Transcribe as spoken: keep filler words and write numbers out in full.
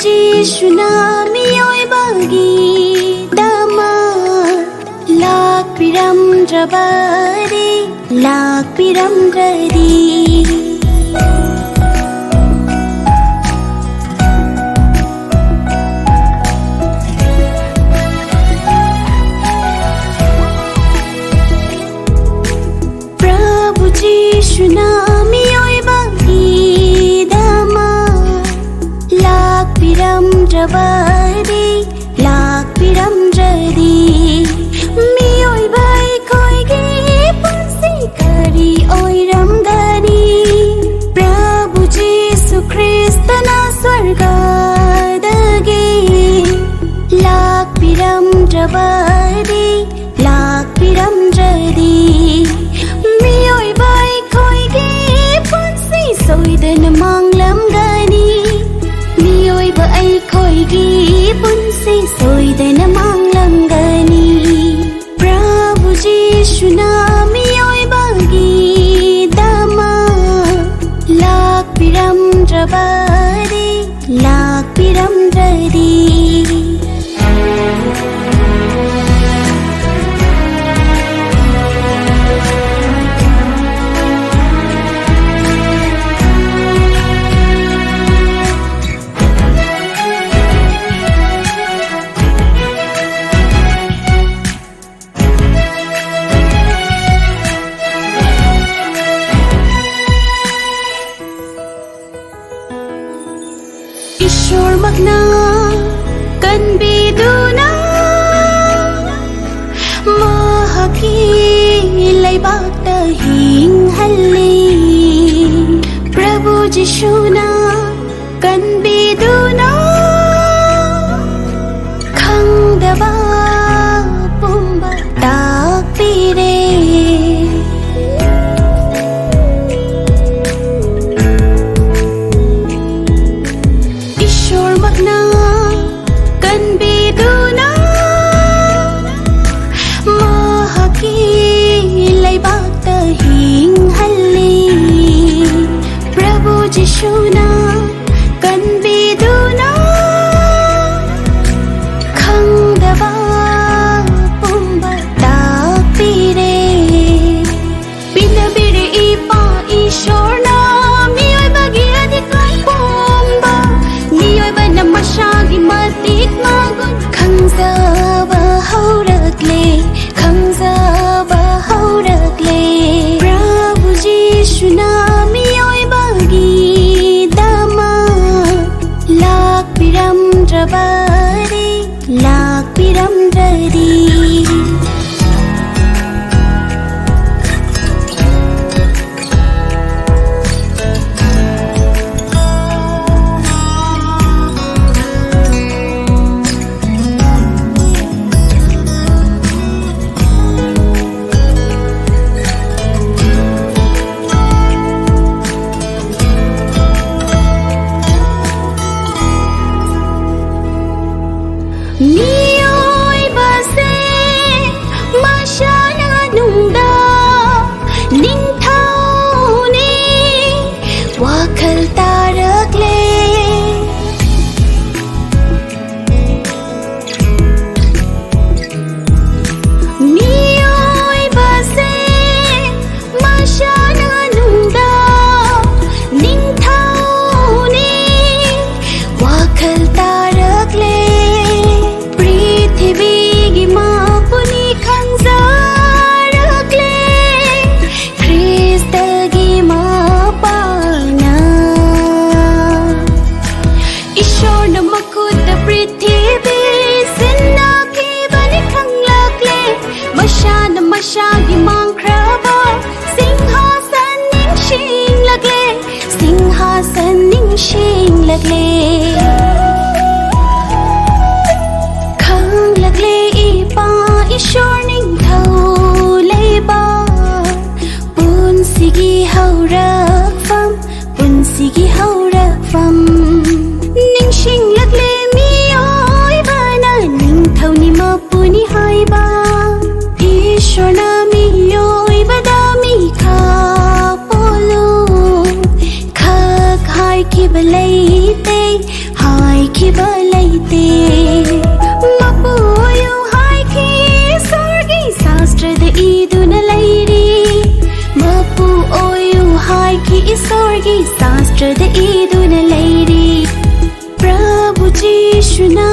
ꯖꯤꯁꯨꯅ ꯃꯤꯑꯣꯏꯕꯒꯤꯗꯃꯛ ꯂꯥꯛꯄꯤꯔꯝꯗ꯭ꯔꯕꯗꯤ, ꯂꯥꯛꯄꯤꯔꯝꯗ꯭ꯔꯗꯤ꯫ ꯄ꯭ꯔꯚꯨ ꯖꯤꯁꯨꯅ ꯃꯤꯑꯣꯏꯕꯒꯤꯗꯃꯛ ꯂꯥꯛꯄꯤꯔꯝꯗ꯭ꯔꯕꯗꯤ, ꯂꯥꯛꯄꯤꯔꯝꯗ꯭ꯔꯗꯤ, ꯃꯤꯑꯣꯏꯕ ꯑꯩꯈꯣꯏꯒꯤ ꯄꯨꯟꯁꯤ ꯀꯔꯤ ꯑꯣꯏꯔꯝꯒꯅꯤ? ꯄ꯭ꯔꯚꯨ ꯖꯤꯁꯨ ꯈ꯭ꯔꯤꯁꯇꯅ ꯁ꯭ꯋꯔꯒꯗꯒꯤ ꯂꯥꯛꯄꯤꯔꯝꯗ꯭ꯔꯕꯗꯤ, ꯂꯥꯛꯄꯤꯔꯝꯗ꯭ꯔꯗꯤ, ꯃꯤꯑꯣꯏꯕ ꯑꯩꯈꯣꯏꯒꯤ ꯄꯨꯟꯁꯤ ꯁꯣꯏꯗꯅ ꯃꯥꯡꯂꯝꯒꯅꯤ꯫ ꯃꯤꯑꯣꯏꯕ ꯑꯩꯈꯣꯏꯒꯤ ꯄꯨꯟꯁꯤ ꯁꯣꯏꯗꯅ ꯃꯥꯡꯂꯝꯒꯅꯤ꯫ ꯄ꯭ꯔꯚꯨ ꯖꯤꯁꯨꯅ ꯃꯤꯑꯣꯏꯕꯒꯤꯗꯃꯛ ꯂꯥꯛꯄꯤꯔꯝꯗ꯭ꯔꯕꯗꯤ, ꯂꯥꯛꯄꯤꯔꯝꯗ꯭ꯔꯗꯤ꯫ ꯏꯁꯣꯔꯃꯛꯅ ꯀꯟꯕꯤꯗꯨꯅ ꯃꯍꯥꯛꯀꯤ ꯂꯩꯕꯥꯛꯇ ꯍꯤꯡꯍꯜꯂꯤ꯫ ꯄ꯭ꯔꯚꯨ ꯖꯤꯁꯨꯅ ꯀꯟꯕꯤꯗꯨꯅ ꯈꯪꯗꯕ ꯄꯨꯝꯕ ꯇꯥꯛꯄꯤꯔꯦ꯫ ꯏꯁꯣꯔꯃꯛꯅ ꯀꯟꯕꯤꯗꯨꯅ ꯃꯍꯥꯛꯀꯤ ꯂꯩꯕꯥꯛꯇ ꯍꯤꯡꯍꯜꯂꯤ꯫ ꯄ꯭ꯔꯚꯨ ꯖꯤꯁꯨꯅ ꯀꯟ ꯈꯪꯖꯕ ꯍꯧꯔꯛꯂꯦ, ꯈꯪꯖꯕ ꯍꯧꯔꯛꯂꯦ꯫ ꯄ꯭ꯔꯚꯨ ꯖꯤꯁꯨꯅ ꯃꯤꯑꯣꯏꯕꯒꯤꯗꯃꯛ ꯂꯥꯛꯄꯤꯔꯝꯗ꯭ꯔꯕꯗꯤ, ꯂꯥꯛꯄꯤꯔꯝꯗ꯭ꯔꯗꯤ꯫ ꯃꯤꯑꯣꯏꯕꯁꯦ ꯃꯁꯥꯅ ꯅꯨꯡꯗ ꯅꯤꯡꯊꯧꯅꯤ ꯋꯥꯈꯜ ꯇꯥꯔꯛꯂꯦ꯫ ꯃꯤꯑꯣꯏꯕꯁꯦ ꯃꯁꯥꯅ ꯅꯨꯡꯗ ꯅꯤꯡꯊꯧꯅꯤ ꯋꯥꯈꯜ ꯇꯥꯔꯛꯂꯦ꯫ ꯄ꯭ꯔꯤꯊꯤꯕꯤꯒꯤ ꯃꯄꯨꯅꯤ ꯈꯪꯖꯔꯛꯂꯦ꯫ ꯈ꯭ꯔꯤꯁꯇꯒꯤ ꯃꯄꯥꯅ ꯏꯁꯣꯔꯅ ꯃꯈꯨꯠꯇ ꯄ꯭ꯔꯤꯊꯤꯕꯤ ꯁꯤꯟꯅꯈꯤꯕꯅꯤ ꯈꯪꯂꯛꯂꯦ꯫ ꯃꯁꯥꯅ ꯃꯁꯥꯒꯤ ꯃꯥꯡꯈ꯭ꯔꯕ ꯁꯤꯡꯍꯥꯁꯟ ꯅꯤꯡꯁꯤꯡꯂꯛꯂꯦ꯫ ꯁꯤꯡꯍꯥꯁꯟ ꯅꯤꯡꯁꯤꯡꯂꯛꯂꯦ꯫ ꯈꯪꯂꯛꯂꯦ ꯏꯄꯥ ꯏꯁꯣꯔ ꯅꯤꯡꯊꯧ ꯂꯩꯕ ꯄꯨꯟꯁꯤꯒꯤ ꯍꯧꯔꯛꯐꯝ, ꯄꯨꯟꯁꯤꯒꯤ ꯍꯧꯔꯛꯐꯝ꯫ ꯅꯤꯡꯁꯤꯡꯂꯛꯂꯦ ꯃꯤꯑꯣꯏꯕꯅ ꯅꯤꯡꯊꯧꯅꯤ ꯃꯄꯨꯅꯤ ꯍꯥꯏꯕ꯫ ꯏꯁꯣꯔꯅ ꯃꯤꯑꯣꯏꯕꯗ ꯃꯤꯈꯥ ꯄꯣꯜꯂꯨ ꯈꯛ ꯍꯥꯏꯈꯤꯕ ꯂꯩꯇꯦ, ꯍꯥꯏꯈꯤꯕ ꯂꯩꯇꯦ꯫ ꯃꯄꯨ ꯑꯣꯏꯌꯨ ꯍꯥꯏꯈꯤ ꯏꯁꯣꯔꯒꯤ ꯁꯥꯁꯇ꯭ꯔꯗ ꯏꯗꯨꯅ ꯂꯩꯔꯤ꯫ ꯃꯄꯨ ꯑꯣꯏꯌꯨ ꯍꯥꯏꯈꯤ ꯏꯁꯣꯔꯒꯤ ꯁꯥꯁꯇ꯭ꯔꯗ ꯏꯗꯨꯅ ꯂꯩꯔꯤ꯫ ꯄ꯭ꯔꯚꯨ ꯖꯤꯁꯨꯅ